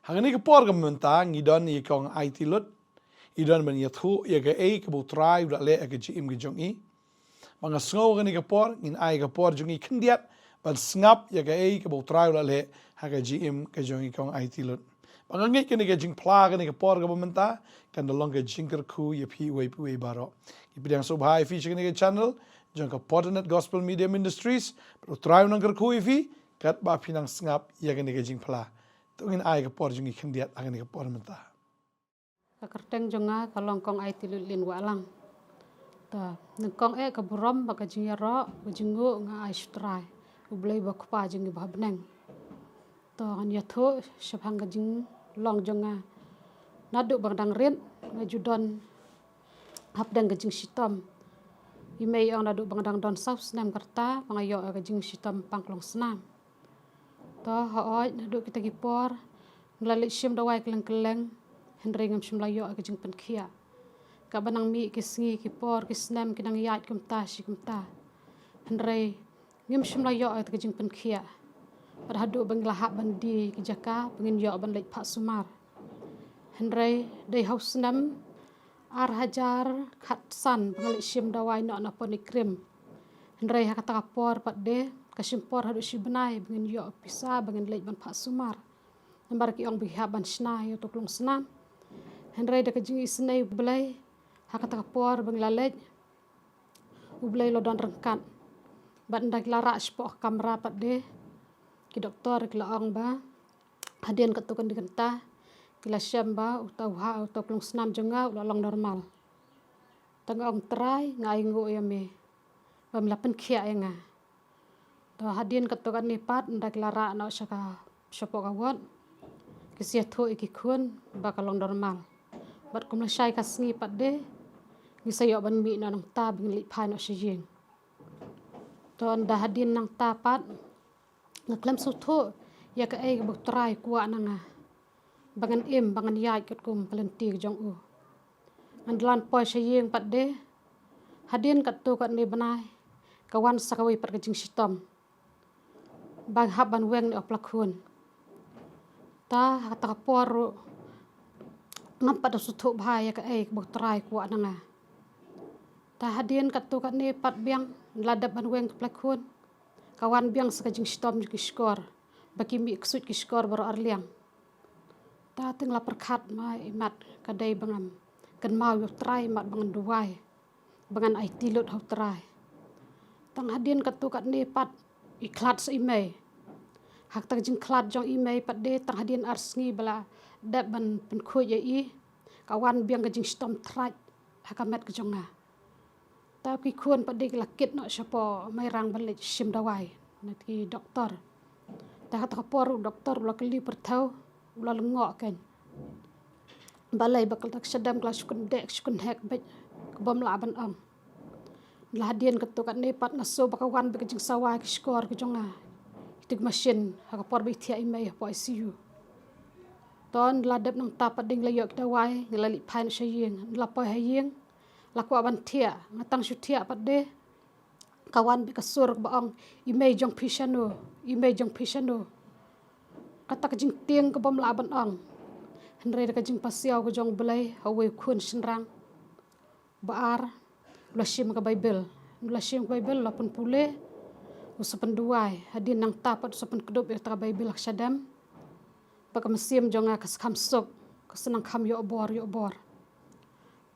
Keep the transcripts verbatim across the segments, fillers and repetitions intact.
Ha kane ka por kaba mynta ngi don ïa i Kong Aiti Lut, i don ban ïathuh ïa kaei kaba U Trai u la leh ha ka jingim ka jong i. Ba nga sngew ha kane ka por ngin ai ka por jong i khyndiat ban sngap ïa kaei kaba U Trai u la leh ha ka jingim ka jong i Kong Aiti Lut. Ba nga ngeit kane ka jingphla kane ka por kaba mynta kan da long ka jingkyrkhu ïa phi uwei pa uwei baroh. Ngi pdiang sngewbha ïa phi sha kane ka channel jong ka Potternet Gospel Media Ministries. Bad U Trai un nang kyrkhu ïa phi katba phi nang sngap ïa kane ka jingphla. To ngin ai ka por jong i khyndiat ha kane ka por mynta. Ka kyrteng jong nga ka long Kong Aiti Lut Lin Wahlang. Ta, nyngkong eh ka burom bad ka jingïaroh, ka jingnguh nga ai sha U Trai, U Blei uba U Kpa jong ngi ba ha bneng. Ta, ngan ïathuh shaphang ka jinglong jong nga. Naduh ba nga dang rit nga ju don hapdeng ka jingshitom. I mei i ong naduh ba nga dang don saw snem ka rta ba nga ïoh ïa ka jingshitom pang klong snam. To, hooid, naduh kita ki por nga la leit shim dawai kylleng kylleng, hynrei ngam shym la ïoh ïa ka jingpynkhiah. Kaba nang mih ki sngi ki por ki snem ki nang ïaid kumta shi kumta, hynrei ngim shym la ïoh ïa ka jingpynkhiah. Bad haduh ba ngi la hap ban die ki jaka ba ngin ïoh ban leit phah sumar. Hynrei dei ha u snem ar hajar khatsan ba nga leit shim dawai noh na Ponikrim. Hynrei ha kata ka por pat de ka shim por haduh shi bnai ba ngin ïoh pisa ba ngin leit ban phah sumar. Namar ki ong ba ki hap ban shna ïa uto u klong snam. Hynrei da ka jingisynei U Blei, ha kata ka por ba ngi la leit, U Blei u la don ryngkat. Bad ynda ki la rah shapoh ka kamra pat de, ki doktor ki la ong ba hadien katto katne kynta ki la shem ba uta u ha, uta u klong snam jong nga u la long normal. Ta nga ong, Trai, nga ainguh ïa me ba me la pynkhiah ïa nga. To, hadien katto katne pat ynda ki la rah noh sha ka, shapoh ka ward, ki sa ïathuh ïa ki khun ba ka long normal. Bad kum lashai ka sngi pat de ngi sa ïoh ban mih noh nangta ba ngin leit phai noh sha ïing. To, ynda hadien nangta pat nga khlem sngewthuh ïa kaei kaba U Trai u kwah na nga, ba ngan im ba ngan ïaid katkum ka lynti ka jong u. Ngan da la poi sha ïing pat de, hadien katto katne bnai ka wan sa kawei pat ka jingshitom ba nga hap ban weng ne u pla khun. Ta ha kata ka por ruh ngam pat da sngewthuh bha ïa kaei kaba U Trai u kwah na nga. Ta hadien katto katne pat biang nga la dep ban weng ka pla khun, ka wan biang sa ka jingshitom jong ki shkor, ba ki mih ksuid ki shkor baroh arliang. Ta te nga la pyrkhat, ma imat ka dei ba ngam kynmaw ïa U Trai, imat ba ngan duwai, ba ngan aiti lut ha U Trai. Tang hadien katto katne pat i khlad sa i mei. Ha kata ka jingkhlad jong i mei pat de, tang hadien ar sngi ba la dep ban pynkhuid ïa i, ka wan biang ka jingshitom thraj ha ka met ka jong nga. Ta ki khun pat de ki la kit noh shapoh Mairang ban leit shim dawai na ki doktor. Ta ha kata ka por u doktor u la kylli pyrthew, u la lyngngoh kein. Balei ba ka la, ka shadem ka la shu kyndeh shu kynhek beit, ka bym lah ban ong. La hadien katto katne pat nga sngew ba ka wan beit ka jingsawa ki shkor ki jong nga. Kita ki mashin ha ka por ba i thiah i mei hapoh I C U. To ynda la dep nangta pat de ngi la ïoh ki dawai, ngi la leit phai noh sha ïing. Ynda la poi ha ïing, la kwah ban thiah, nga tang shu thiah pat de ka wan beit ka sur kaba ong, i mei jong phi shano, i mei jong phi shano. Kata ka jingtieng ka bym lah ban ong. Hynrei da ka jingpasiaw ka jong U Blei, ha uwei u khun shynrang ba ar u la shim ka Baibl. U la shim ka Baibl, u la pynpule, u sa pynduwai. Hadien nangta pat u sa pynkdup ïa kata ka Baibl ha ka shadem. Ba ka mynsiem jong nga ka sa kham suk, ka sa nang kham ïoh bor ïoh bor.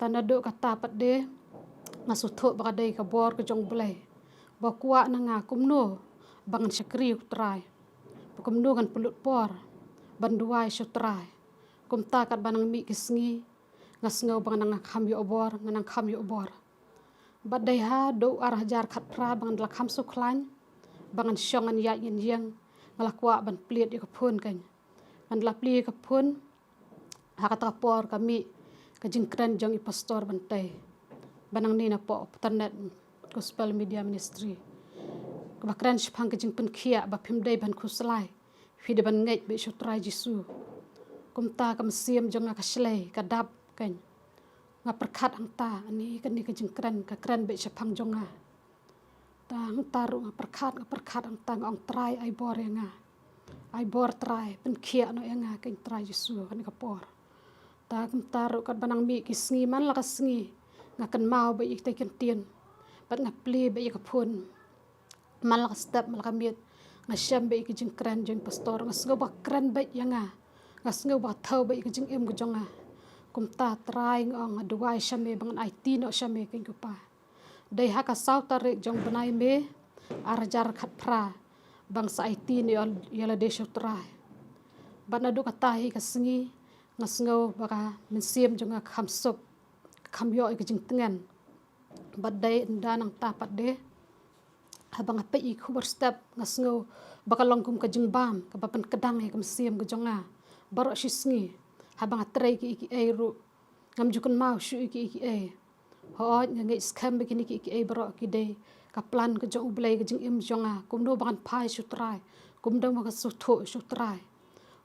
Ta naduh kata pat de nga sngewthuh ba ka dei ka bor ka jong U Blei ba u kwah na nga kumno ba ngan shakri U Trai, ba kumno ngan pynlut por ban duwai sha U Trai. Kumta katba nang mih ki sngi nga sngew ba nga nang kham ïoh bor, nga nang kham ïoh bor. Bad dei haduh ar hajar khatphra ba ngan da la kham sngewkhlaiñ ba ngan shong ngan ïaid ngan ïeng, nga la kwah ban plied ïa ka phone kein. Ngan da la plie ïa ka phone, ha kata ka por ka mih ka jingkren jong i Pastor Bantei ba nangne napoh Potternet Gospel Media Ministry, kaba kren shaphang ka jingpynkhiah ba phim dei ban khuslai, phi dei ban ngeit beit sha U Trai Jisu. Kumta ka mynsiem jong nga ka shlei, ka dap kein. Nga pyrkhat hangta, ani kane ka jingkren ka kren beit shaphang jong nga. Ta hangta ruh nga pyrkhat, nga pyrkhat hangta, nga ong, Trai ai bor ïa nga. Ai bor Trai, pynkhiah noh ïa nga kein Trai Jisu ha kane ka por. Ta kumta ruh katba nang mih ki sngi man la ka sngi, nga kynmaw beit ïa kita ki ktien. Bad nga plie beit ïa ka phone. Man la ka step, man la ka miet, nga shem beit ïa ka jingkren jong u pastor, nga sngew ba kren beit ïa nga. Nga sngew ba thew beit ïa ka jingim ka jong nga. Kumta Trai nga ong, nga duwai sha me ba ngan aiti noh sha me kein ko Pa. Dei ha ka saw tarik jong bnai May, ar hajar khatphra, ba nga sa aiti noh ïa lade sha u Trai. Bad naduh kata hi ka sngi, nga sngew ba ka mynsiem jong nga ka kham suk, ka kham ïoh ïa ka jingtngen. Bad dei ynda nangta pat de, haba nga peit ïa ki khubor step, nga sngew ba ka long kum ka jingbam kaba pynkdang ïa ka mynsiem ka jong nga baroh shi sngi. Haba nga trei kiei kiei ruh, ngam ju kynmaw shuh ïa kiei kiei. Hooid, nga ngeit skhem ba kine kiei kiei baroh ki dei ka plan ka jong U Blei ka jingim jong nga, kumno ba ngan phai sha u Trai, kumno ba ngan sngewthuh sha u Trai.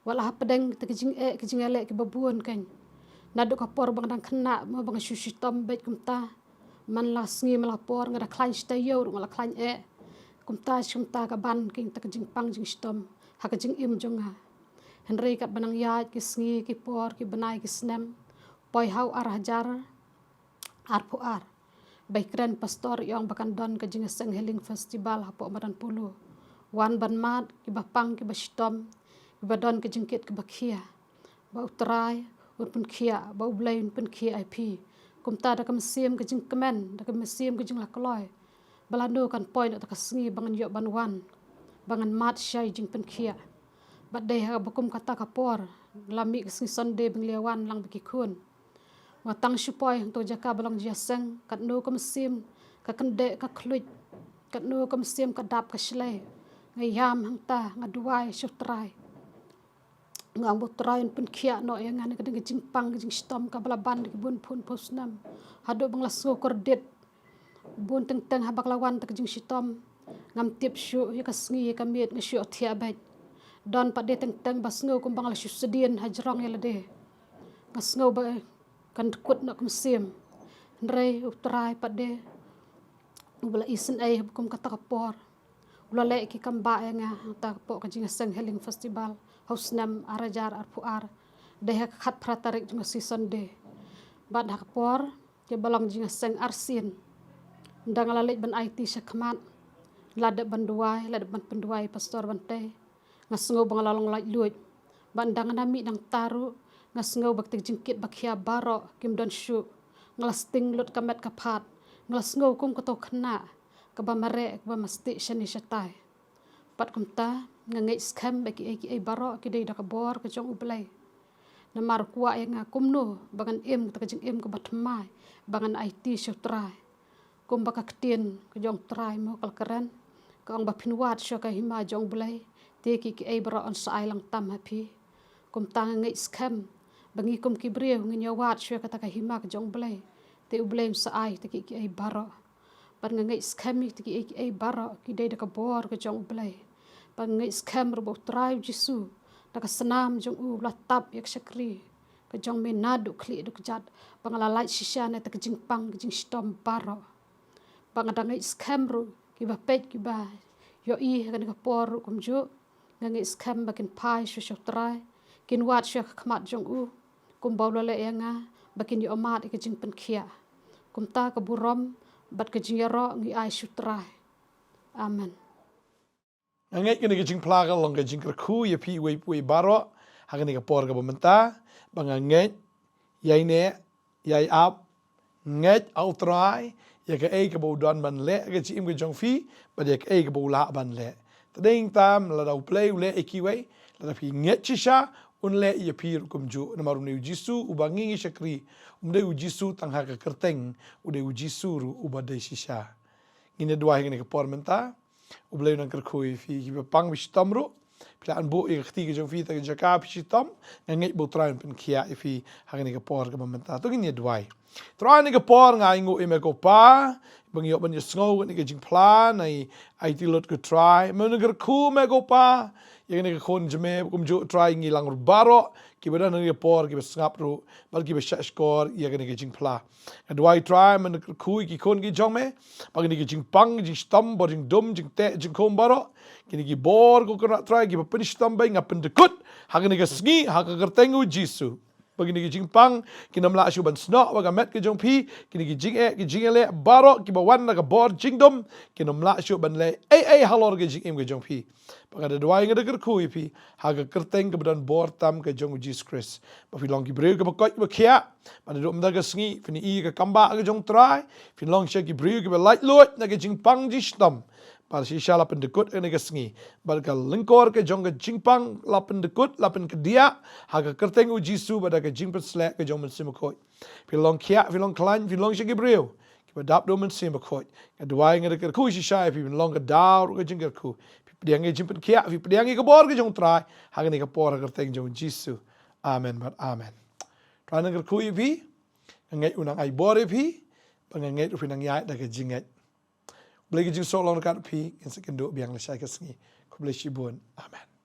Wat la hapdeng kita ki jingeh ki jingïaleh kiba bun kein. Naduh ka por ba nga dang khynnah mo ba nga shu shitom beit kumta. Man la sngi man la por nga da khlaiñ shi taïew ruh nga la khlaiñ eh. Kumta shi kumta ka ban kein ta ka jingpang jingshitom ha ka jingim jong nga. Hynrei katba nang ïaid ki sngi ki por ki bnai ki snem, poi ha u ar hajar arphew ar, ba i kren pastor i ong ba kan don ka jingïaseng healing festival hapoh Madan Polo. Wan ban mad kiba pang kiba shitom, kiba don ka jingkit kaba khia, ba u Trai un pynkhiah, ba U Blei un pynkhiah ïa phi. Kumta da ka mynsiem ka jingkmen, da ka mynsiem ka jinglakloi, ba lano kan poi noh ta ka sngi ba ngan ïoh ban wan, ba ngan mad shai jingpynkhiah. Bad dei ha kaba kum kata ka por, la mih ka sngi Sunday ba ngi la wan lang bad ki khun. Nga tang shu poi hangto jaka ba long jingïaseng, katno ka mynsiem ka kyndeh ka khluit, katno ka mynsiem ka dap ka shlei. Nga ïam hangta, nga duwai sha u Trai. Nga ong ba u Trai un pynkhiah noh ïa nga na ka ding ka jingpang ka jingshitom kaba la ban da ki bun phew phew snem. Haduh ba nga la sngew kordit. Bun teng teng haba ka la wan ta ka jingshitom, ngam tip shuh ïa ka sngi ïa ka miet, nga shu thiah beit. Don pat de teng teng ba sngew kumba nga la shu sdien ha jrong ïa lade. Nga sngew ba kan kut noh ka mynsiem. Hynrei u Trai pat de uba la isynei ha kum kata ka por, u la leh ki kam ba ïa nga hangta hapoh ka jingïaseng healing festival ha u snem ar hajar arphew ar. Dei ha ka khatphra tarik jong ka sngi Sunday. Bad ha ka por kaba long jingïaseng arsien, ynda nga la leit ban aiti sha khmat, la dep ban duwai, la dep ban pynduwai pastor ban tei, nga sngew ba nga la long laitluid. Bad ynda nga na mih nangta ruh, nga sngew ba kita ki jingkit ba khia baroh kim don shuh. Nga la sting lut ka met ka phad, nga la sngew kum kato khynnah kaba mareh kaba masteh shane shatai. Bad kumta nga ngeit skhem ba kiei kiei baroh ki dei da ka bor ka jong U Blei. Namar u kwah ïa nga kumno ba ngan im kata ka jingim kaba thymmai, ba ngan aiti sha U Trai. Kumba ka ktien ka jong U Trai mo ka la kren, ka ong ba phin wad shuwa ka hima jong U Blei, te kiei kiei baroh yn sa ai lang tam ha phi. Kumta nga ngeit skhem ba ngi kum ki briew ngin ïa wad shuwa kata ka hima ka jong U Blei, te U Blei un sa ai kita kiei kiei baroh. Bad nga ngeit skhem ïa kita kiei kiei baroh ki dei da ka bor ka jong U Blei. Bad nga ngeit skhem ruh ba U Trai U Jisu, da ka snam jong u u la tap ïa ka shakri ka jong me naduh khlieh haduh kjat, ba nga la lait shisha na kita ki jingpang ki jingshitom baroh. Bad nga dang ngeit skhem ruh kiba peit kiba ïohi ha kane ka por ruh kumjuh, nga ngeit skhem ba kin phai shuwa sha U Trai, kin wad shuwa ka khmat jong u, kumba u la leh ïa nga, ba kin ïoh mad ïa ka jingpynkhiah. Kumta ka burom bad ka jingïaroh ngi ai sha U Trai. Amen. Nga ngeit kane ka jingphla ka long ka jingkyrkhu ïa phi uwei pa uwei baroh ha kane ka por kaba mynta, ba nga ngeit ïai neh ïai ap, ngeit ha U Trai ïa kaei kaba u don ban leh ha ka jingim ka jong phi, bad ïa kaei kaba u lah ban leh. Te dei tam lada U Blei u leh ïa kiwei, lada phi ngeit shisha, un leh ïa phi ruh kumjuh. Namar une U Jisu uba ngi ngi shakri, um dei U Jisu tang ha ka kyrteng, u dei U Jisu ruh uba dei shisha. Ngin ïa duwai ha kane ka por mynta. U Blei un nang kyrkhu ïa phi kiba pang ba shitom ruh. Phi la anbuh ïa ka kti ka jong phi ta ka jaka phi shitom. Nga ngeit ba U Trai un pynkhiah ïa phi ha kane ka por kaba mynta. To ngin ïa duwai. Trai, ha kane ka por nga ainguh ïa me ko Pa, ba ngi ïoh ban ïasngew kane ka jingphla, nai aiti lut ko Trai. Me un nang kyrkhu me ko Pa ïa kane ka khun jong me, kumjuh Trai ngi lang ruh baroh kiba don ha kane ka por, kiba sngap ruh bad kiba shahshkor ïa kane ka jingphla. Nga duwai Trai, me un nang kyrkhu ïa ki khun ki jong me, ba kine ki jingpang, jingshitom, bor jingdum, jingteh, jingkhum baroh Kine ki bor ko Kynrad Trai kiba pynshitom bha nga pyndkut ha kane ka sngi ha ka kyrteng u Jisu. Ba kine ki jingpang kin ym lah shuh ban snoh bad ka met ka jong phi, kine ki jingeh ki jingeh leh baroh kiba wan na ka bor jingdum kin ym lah shuh ban leh ei ei halor ka jingim ka jong phi. Ba nga da duwai nga da kyrkhu ïa phi ha ka kyrteng kaba don bor tam ka jong u Jisu Khrist. Ba phi long ki briew kiba koit kiba khiah. Ba naduh mynta ka sngi phin ïohi ka kambah ka jong Trai. Phin long sha ki briew kiba laitluid na ka jingpang jingshitom. Ba shisha la pyndkut ha kane ka sngi. Ba ka lyngkor ka jong ka jingpang la pyndkut la pynkdiah ha ka kyrteng u Jisu ba da ka jingpynsleh ka jong u Mynsiem Bakhuid. Phi long khiah, phi long khlaiñ, phi long sha ki briew kiba dap da u Mynsiem Bakhuid. Nga duwai nga da kyrkhu shisha ïa phi, phin long ka daw ruh ka jingkyrkhu. Phi pdiang ïa ka jingpynkhiah, phi pdiang ïa ka bor ka jong Trai ha kane ka por ha ka kyrteng jong u Jisu. Amen bad amen. Trai nang kyrkhu ïa phi. Nga ngeit u nang ai bor ïa phi. Ba nga ngeit u phi nang ïaid da ka jingngeit. Blei ka jingsuk long ryngkat phi, ngin sa ïakynduh biang lashai ka sngi. Khublei shibun. Amen.